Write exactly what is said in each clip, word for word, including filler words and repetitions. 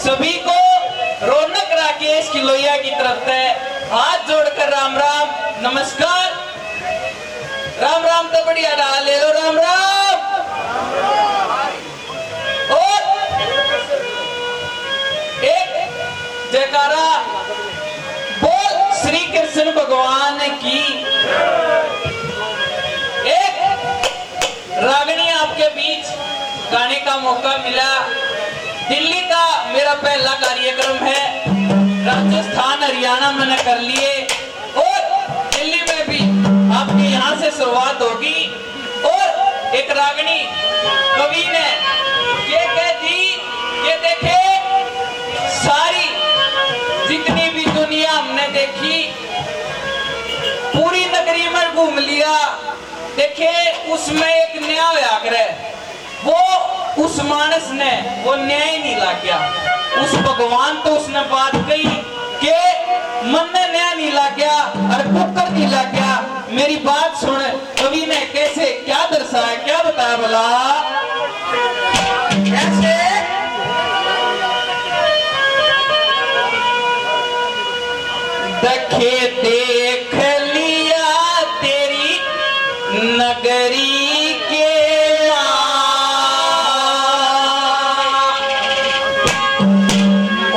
सभी को रौनक राकेश किलोइया की तरफ से हाथ जोड़कर राम राम, नमस्कार। राम राम तो बढ़िया ढाल ले लो, राम राम। और एक जयकारा बोल श्री कृष्ण भगवान की। एक रागनी आपके बीच गाने का मौका मिला। दिल्ली का मेरा पहला कार्यक्रम है, राजस्थान हरियाणा मैंने कर लिए और दिल्ली में भी आपके यहाँ से शुरुआत होगी। और एक रागनी कवि ने ये कह दी कि देखे, सारी जितनी भी दुनिया हमने देखी, पूरी नगरी में घूम लिया, देखे, उसमें एक न्याय होया करे, वो उस मानस ने वो न्याय नहीं लाग्या। उस भगवान तो उसने बात कही कि मन ने न्याय नहीं लाग्या और कुकर नहीं लाग्या। मेरी बात सुन, कवि ने कैसे क्या दर्शाया, क्या बताया भला? कैसे? दखे देख लिया तेरी नगरी के माँ,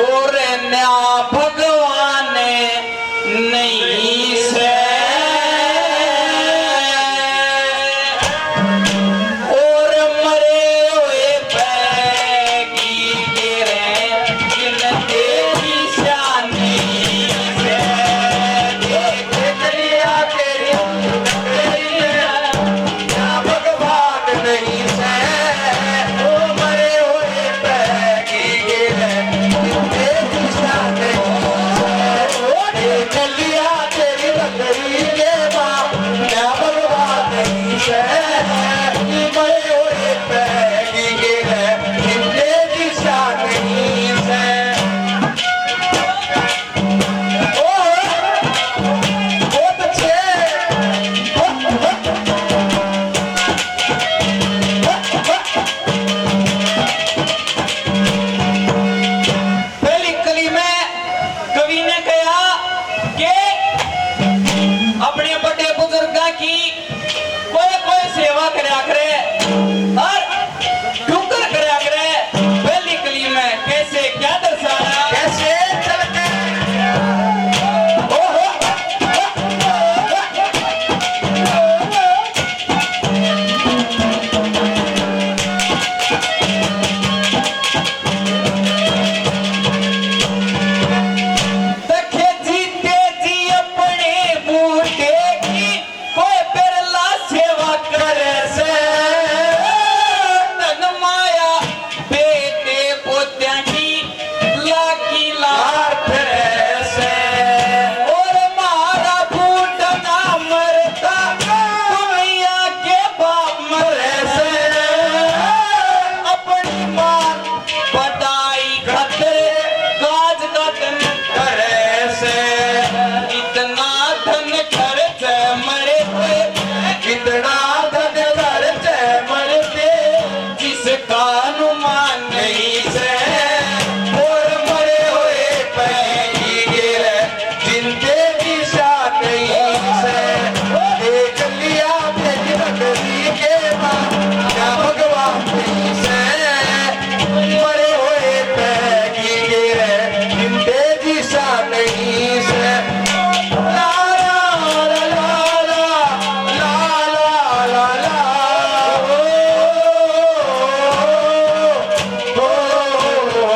और न्या भगवान नहीं से। और मरे हुए पैगी के रे, जिन देखी स्यानी से। देख लिया तेरी नगरी में, क्या भगवान नहीं से। ओ मरे हुए पैगी के रे, जिन देखी स्यानी से। ओ देख लिया तेरी नगरी के माँ, क्या भगवान नहीं से। मरे हुए पैगी के रे, जिन देखी स्यानी से। ओ, बहुत अच्छे। पहली कली में कवि ने कहा कि अपने बड़े बुजुर्गां की कोई कोई सेवा करया करे और ठुकर करया करे। पहली कली में कैसे क्या दर्शाया? कैसे चल के? ओहो। दखे जीते जी अपने बूढ़े की कोई बिरला सेवा करे से, धन माया बेटे पोत्या की लागी लार फिरे से। और म्हारा बूढ़ा ना मरता, दुनिया के बाप मरे से। अपनी माँ बधाई खातर काज का धन करे से। कितना धन खर्च मरे पे, कितना धन खर्च मरे पे, जिसका अनुमान नहीं से। और मरे हुए पैगी गिरे, जिनके दिशा नहीं से। देख लिया तेरी नगरी के माँ, क्या भगवान नहीं से। मरे हुए पैगी गिरे, जिनके दिशा नहीं से। ला, ला, ला, ला, ला। ओ, ओ, ओ, ओ, ओ।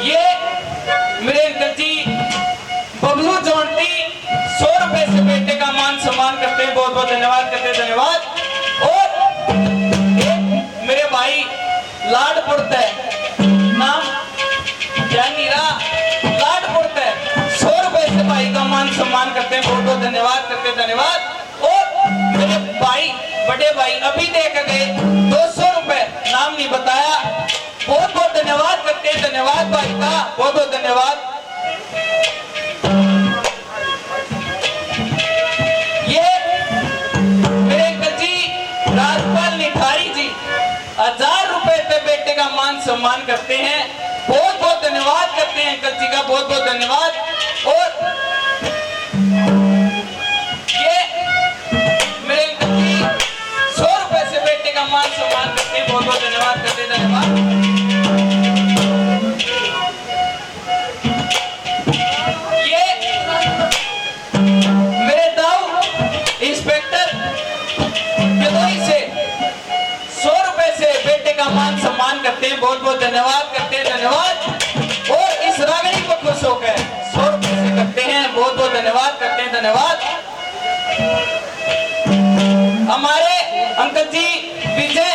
ये मेरे अंकल जी बबलू जौंटी सौ रुपए से बेटे का मान सम्मान करते हैं, बहुत बहुत धन्यवाद करते हैं, धन्यवाद। और एक मेरे भाई लाडपुर तै, नाम ध्यान नहीं रहा, लाडपुर तै सौ रुपए से भाई का मान सम्मान करते हैं, बहुत बहुत धन्यवाद करते हैं, धन्यवाद। और मेरे भाई, बड़े भाई अभी दे के गए दो सौ रुपए, नाम नहीं बताया, बहुत बहुत धन्यवाद करते हैं, धन्यवाद भाई का, बहुत बहुत धन्यवाद। करते हैं, बहुत बहुत धन्यवाद करते हैं अंकल जी का, बहुत बहुत धन्यवाद। और ये मेरे अंकल जी सौ रुपए से बेटे का मान सम्मान करते हैं, बहुत बहुत धन्यवाद करते हैं, धन्यवाद। ये मेरे दाऊ इंस्पेक्टर जदोई से सौ रुपए से बेटे का मान सम्मान करते हैं, बहुत बहुत धन्यवाद करते हैं, धन्यवाद। और इस रागनी को खुश होकर सौ रुपए से करते हैं, बहुत बहुत धन्यवाद करते हैं, धन्यवाद। हमारे अंकल जी विजय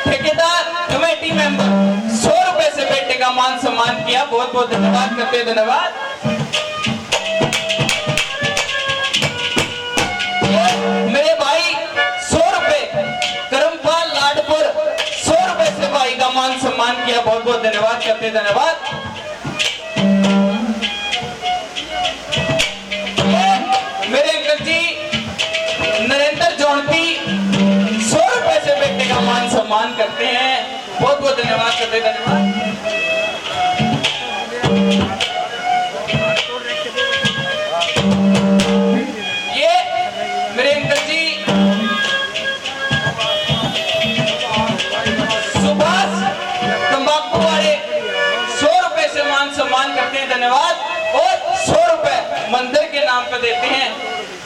ठेकेदार कमेटी मेंबर सौ रुपए से बेटे का मान सम्मान किया, बहुत बहुत धन्यवाद करते हैं, धन्यवाद। मेरे भाई सौ रुपए, करमपाल लाडपुर सौ रुपए से भाई का मान सम्मान किया, बहुत बहुत धन्यवाद करते, धन्यवाद। मेरे अंकल जी नरेंद्र जौनती सौ रुपए से बेटे का मान सम्मान करते हैं, बहुत बहुत धन्यवाद करते, धन्यवाद। ये मेरे अंकल जी सुभाष तंबाकू वाले सौ रुपए से मान सम्मान करते हैं, धन्यवाद। और सौ रुपए मंदिर के नाम पे देते हैं,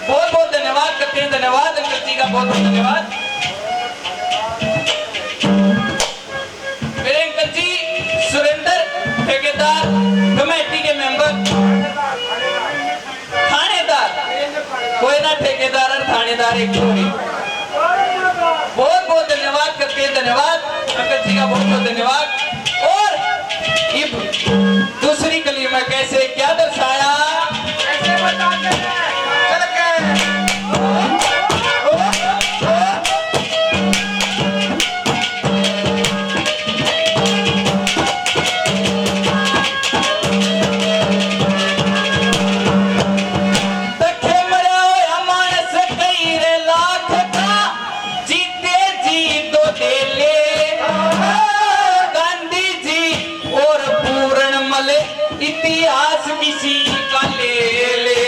बहुत बहुत धन्यवाद करते हैं, धन्यवाद अंकल जी का, बहुत बहुत धन्यवाद। मेरे अंकल जी सुरेंद्र ठेकेदार कमेटी के मेंबर, थानेदार, कोई ना ठेकेदार और थानेदार एक जोड़ी। बहुत बहुत धन्यवाद करते हैं, धन्यवाद अंकल जी का, बहुत बहुत धन्यवाद। और इब दूसरी कली में कैसे क्या दर्शाया, कैसे बताते हैं? चल के। तखे मरया होया मानस कई रे लाख का, जीते जी दो देले। गांधी जी और पूरणमल इतिहास किसी का ले ले।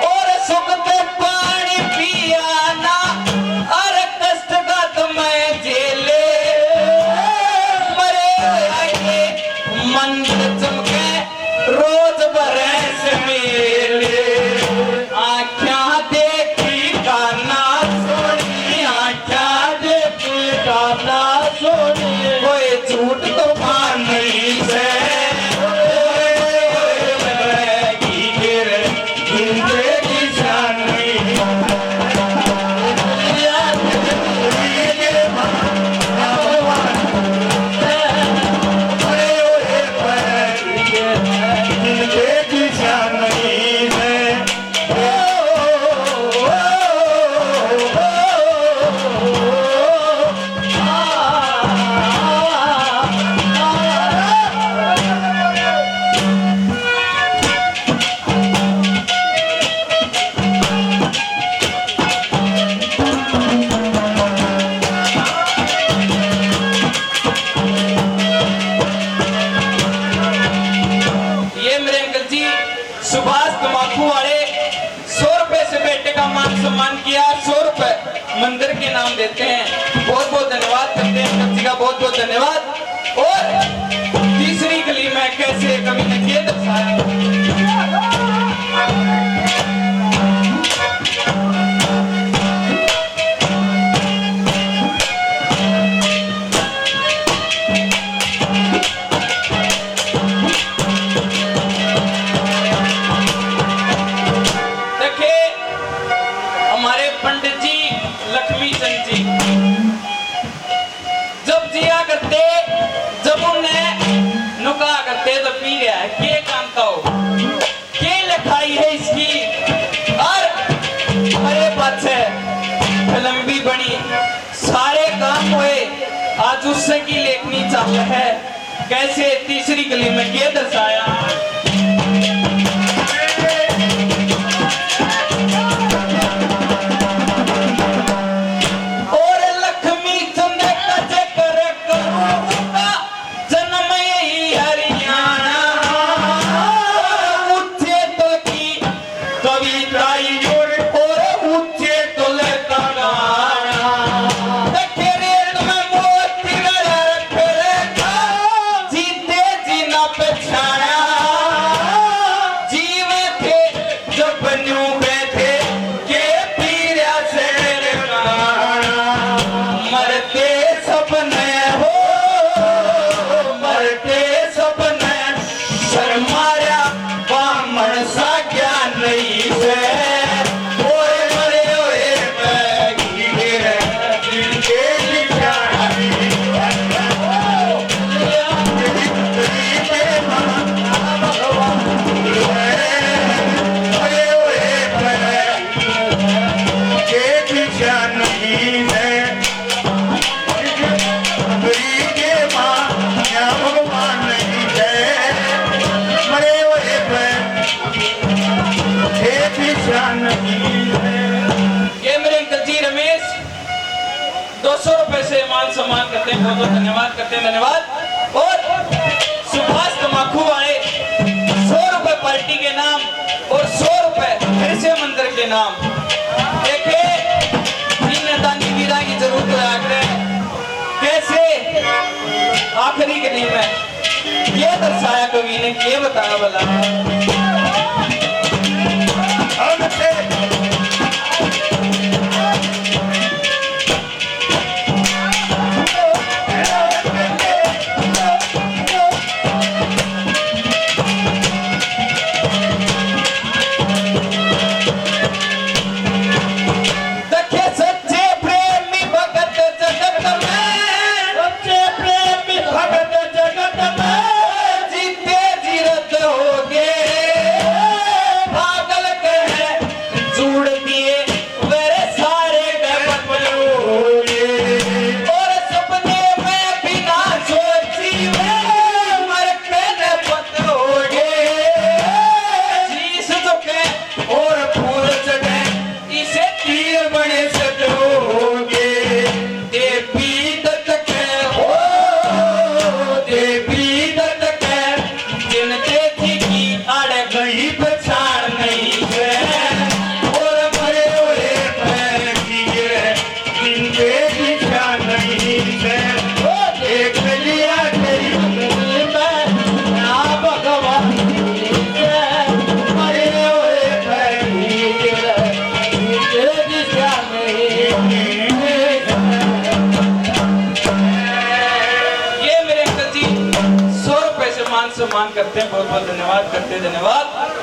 और सुख ते पानी पिया ना, और कष्ट का तो मैं झेले। मरे आगे मंदिर चमके, रोज बरस मेले। आँख्यां देखी काना सुनी, आँख्यां देखी काना सुनी। कोई झूठ तो मान नहीं से। ओए, ओए, ओए, की फिर जिंदगी जानी। ये मेरे अंकल जी सुभाष तंबाकू वाले सौ रुपए से बेटे का मान सम्मान किया, सौ रुपए मंदिर के नाम देते हैं। बहुत बहुत धन्यवाद करते हैं अंकल जी का, बहुत बहुत धन्यवाद। और तीसरी कली में कैसे कवि ने ये दर्शाया। देखिए, हमारे पंडित जी लक्ष्मी चंद जी जब जिया करते, जब उन्हें नुका करते तो पी रहा है, के जानता हो, के लिखाई है इसकी। और मरे पाछे फिल्म भी बनी, सारे काम हुए, आज उससे की लेखनी चाल है। कैसे तीसरी कली में के दर्शाया। और लक्ष्मी चंद का जिक्र करूं उनका, जन्म ये मेरे अंकल जी रमेश दो सौ रुपए से मान सम्मान करते हैं, बहुत बहुत धन्यवाद करते हैं, धन्यवाद। और सुभाष तमाकू वाले सौ रुपए पार्टी के नाम और सौ रुपए फिर से मंदिर के नाम। देखिए, इन दानी वीरा की जरूरत है आखिर कैसे आखिरी के दिन में ये दर्शाया कवि ने, के बताया भला? देखे सच्चे प्रेमी भगत जगत में, सच्चे प्रेमी भगत जगत में, जीते जी रत होगे। पागल कहे जोड़ दिए मेरे सारे के बदलूंगे। और सपने में बिना सोची वे मर के न बदलोगे। शीश झुके और फूल चढ़े, इसे तीर बने सजोगे। देवी दत्त के, ओ देवी दत्त के, जिन देखी की अड़ गई पहचान नहीं है। और मरे हुए पैर की ये जिंदे की शान नहीं है। ओ देख लिया तेरी उंगली में, ना भगवान की है। मरे हुए पैर की ये जिंदे की शान नहीं है। ये मेरे अंकल जी सौ रुपए से मान सम्मान करते हैं। बहुत बहुत धन्यवाद करते हैं, धन्यवाद।